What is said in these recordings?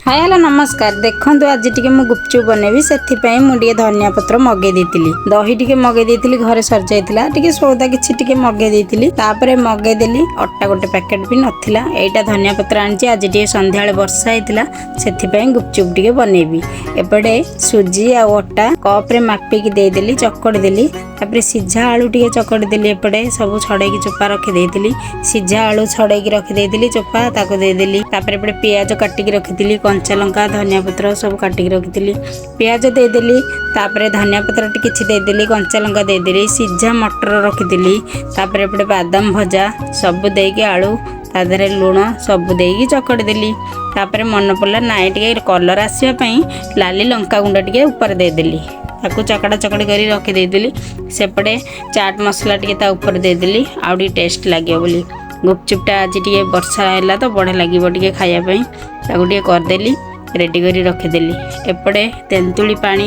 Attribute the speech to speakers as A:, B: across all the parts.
A: ହାଏ, hello, ନମସ୍କାର। ଦେଖନ୍ତୁ, ଆଜି ଟିକେ ମୁଁ ଗୁପଚୁପ୍ ବନେଇବି। ସେଥିପାଇଁ ମୁଁ ଟିକେ ଧନିଆ ପତ୍ର ମଗେଇ ଦେଇଥିଲି, ଦହି ଟିକେ ମଗେଇ ଦେଇଥିଲି, ଘରେ ସରିଯାଇଥିଲା। ଟିକେ ସଉଦା କିଛି ଟିକେ ମଗେଇ ଦେଇଥିଲି। ତାପରେ ମଗେଇଦେଲି ଅଟା, ଗୋଟେ ପ୍ୟାକେଟ୍ ବି ନଥିଲା। ଏଇଟା ଧନିଆ ପତ୍ର ଆଣିଛି। ଆଜି ଟିକେ ସନ୍ଧ୍ୟାବେଳେ ବର୍ଷା ହେଇଥିଲା, ସେଥିପାଇଁ ଗୁପଚୁପ୍ ଟିକେ ବନେଇବି। ଏପଟେ ସୁଜି ଆଉ ଅଟା କପ୍ରେ ମାପିକି ଦେଇଦେଲି, ଚକଡ଼ି ଦେଲି। ତାପରେ ସିଝା ଆଳୁ ଟିକେ ଚକଡ଼ି ଦେଲି। ଏପଟେ ସବୁ ଛଡ଼େଇକି ଚୋପା ରଖିଦେଇଥିଲି। ସିଝା ଆଳୁ ଛଡ଼େଇକି ରଖିଦେଇଥିଲି ଚୋପା, ତାକୁ ଦେଇଦେଲି। ତାପରେ ଏପଟେ ପିଆଜ କାଟିକି ରଖିଥିଲି, କଞ୍ଚା ଲଙ୍କା, ଧନିଆ ପତ୍ର ସବୁ କାଟିକି ରଖିଥିଲି। ପିଆଜ ଦେଇଦେଲି, ତାପରେ ଧନିଆ ପତ୍ର ଟିକେ କିଛି ଦେଇଦେଲି, କଞ୍ଚା ଲଙ୍କା ଦେଇଦେଲି, ସିଝା ମଟର ରଖିଥିଲି। ତାପରେ ଏପଟେ ବାଦାମ ଭଜା ସବୁ ଦେଇକି, ଆଳୁ, ତା ଦେହରେ ଲୁଣ ସବୁ ଦେଇକି ଚକଡ଼ି ଦେଲି। ତାପରେ ମନେ ପଡ଼ିଲା, ନାଇଁ, ଟିକେ କଲର୍ ଆସିବା ପାଇଁ ଲାଲି ଲଙ୍କା ଗୁଣ୍ଡ ଟିକେ ଉପରେ ଦେଇଦେଲି। ତାକୁ ଚକଡ଼ା ଚକଡ଼ି କରି ରଖିଦେଇଥିଲି। ସେପଟେ ଚାଟ୍ ମସଲା ଟିକେ ତା ଉପରେ ଦେଇଦେଲି, ଆଉ ଟିକେ ଟେଷ୍ଟ ଲାଗିବ ବୋଲି। ଗୁପଚୁପଟା ଆଜି ଟିକେ ବର୍ଷା ହେଲା ତ ବଢ଼ିଆ ଲାଗିବ ଟିକେ ଖାଇବା ପାଇଁ। ତାକୁ ଟିକେ କରିଦେଲି, ରେଡ଼ି କରି ରଖିଦେଲି। ଏପଟେ ତେନ୍ତୁଳି ପାଣି,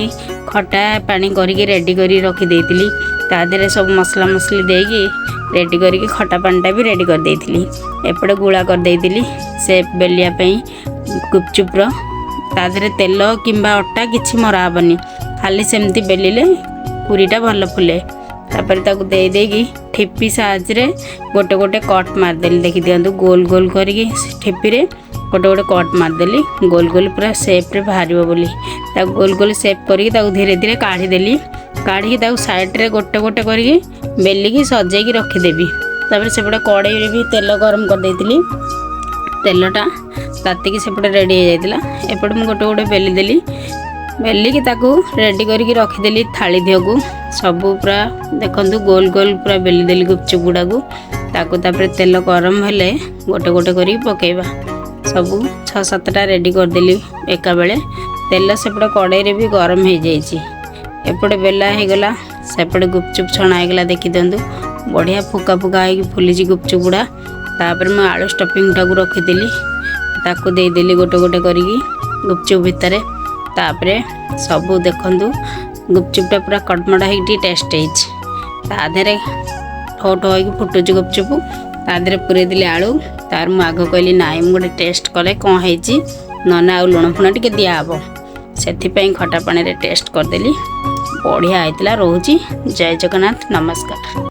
A: ଖଟା ପାଣି କରିକି ରେଡ଼ି କରି ରଖିଦେଇଥିଲି। ତା ଦେହରେ ସବୁ ମସଲା ମସଲି ଦେଇକି ରେଡ଼ି କରିକି ଖଟା ପାଣିଟା ବି ରେଡ଼ି କରିଦେଇଥିଲି। ଏପଟେ ଗୁଳା କରିଦେଇଥିଲି ସେ ବେଲିବା ପାଇଁ ଗୁପଚୁପର। ତା ଦେହରେ ତେଲ କିମ୍ବା ଅଟା କିଛି ମରା ହେବନି, ଖାଲି ସେମିତି ବେଲିଲେ ପୁରୀଟା ଭଲ ଫୁଲେ। ତାପରେ ତାକୁ ଦେଇ ଦେଇକି ଠିପି ସାହାଯ୍ୟରେ ଗୋଟେ ଗୋଟେ କଟ୍ ମାରିଦେଲି। ଦେଖିଦିଅନ୍ତୁ, ଗୋଲ ଗୋଲ କରିକି ଠିପିରେ ଗୋଟେ ଗୋଟେ କଟ୍ ମାରିଦେଲି, ଗୋଲ ଗୋଲ ପୁରା ସେପ୍ରେ ବାହାରିବ ବୋଲି। ତାକୁ ଗୋଲ ଗୋଲ ସେପ୍ କରିକି ତାକୁ ଧୀରେ ଧୀରେ କାଢ଼ିଦେଲି। କାଢ଼ିକି ତାକୁ ସାଇଡ଼୍ରେ ଗୋଟେ ଗୋଟେ କରିକି ବେଲିକି ସଜେଇକି ରଖିଦେବି। ତାପରେ ସେପଟେ କଡ଼େଇରେ ବି ତେଲ ଗରମ କରିଦେଇଥିଲି। ତେଲଟା ତାତିକି ସେପଟେ ରେଡ଼ି ହେଇଯାଇଥିଲା। ଏପଟେ ମୁଁ ଗୋଟେ ଗୋଟେ ବେଲିଦେଲି। ବେଲିକି ତାକୁ ରେଡ଼ି କରିକି ରଖିଦେଲି ଥାଳି ଦିହକୁ। ସବୁ ପୁରା ଦେଖନ୍ତୁ, ଗୋଲ ଗୋଲ ପୁରା ବେଲିଦେଲି ଗୁପଚୁପ୍ ଗୁଡ଼ାକୁ। ତାକୁ ତାପରେ ତେଲ ଗରମ ହେଲେ ଗୋଟେ ଗୋଟେ କରିକି ପକେଇବା। ସବୁ ଛଅ ସାତଟା ରେଡ଼ି କରିଦେଲି ଏକାବେଳେ। ତେଲ ସେପଟେ କଡ଼େଇରେ ବି ଗରମ ହେଇଯାଇଛି। ଏପଟେ ବେଲା ହେଇଗଲା, ସେପଟେ ଗୁପଚୁପ୍ ଛଣା ହେଇଗଲା। ଦେଖିଦିଅନ୍ତୁ, ବଢ଼ିଆ ଫୁକା ଫୁକା ହେଇକି ଫୁଲିଛି ଗୁପଚୁପ୍ ଗୁଡ଼ା। ତାପରେ ମୁଁ ଆଳୁ ଷ୍ଟଫିଂଟାକୁ ରଖିଥିଲି, ତାକୁ ଦେଇଦେଲି ଗୋଟେ ଗୋଟେ କରିକି ଗୁପଚୁପ୍ ଭିତରେ। ତାପରେ ସବୁ ଦେଖନ୍ତୁ, ଗୁପଚୁପ୍ଟା ପୁରା କଟମଟ ହେଇକି ଟିକେ ଟେଷ୍ଟ ହେଇଛି। ତା ଦେହରେ ଠୋ ଠୋ ହେଇକି ଫୁଟୁଛି ଗୁପଚୁପ୍, ତା ଦେହରେ ପୁରେଇ ଦେଲି ଆଳୁ। ତାର ମୁଁ ଆଗ କହିଲି, ନାଇଁ, ମୁଁ ଗୋଟେ ଟେଷ୍ଟ କଲେ କ'ଣ ହେଇଛି, ନହେଲେ ଆଉ ଲୁଣ ଫୁଣ ଟିକେ ଦିଆହେବ। ସେଥିପାଇଁ ଖଟା ପାଣିରେ ଟେଷ୍ଟ କରିଦେଲି, ବଢ଼ିଆ ହେଇଥିଲା। ରହୁଛି, ଜୟ ଜଗନ୍ନାଥ, ନମସ୍କାର।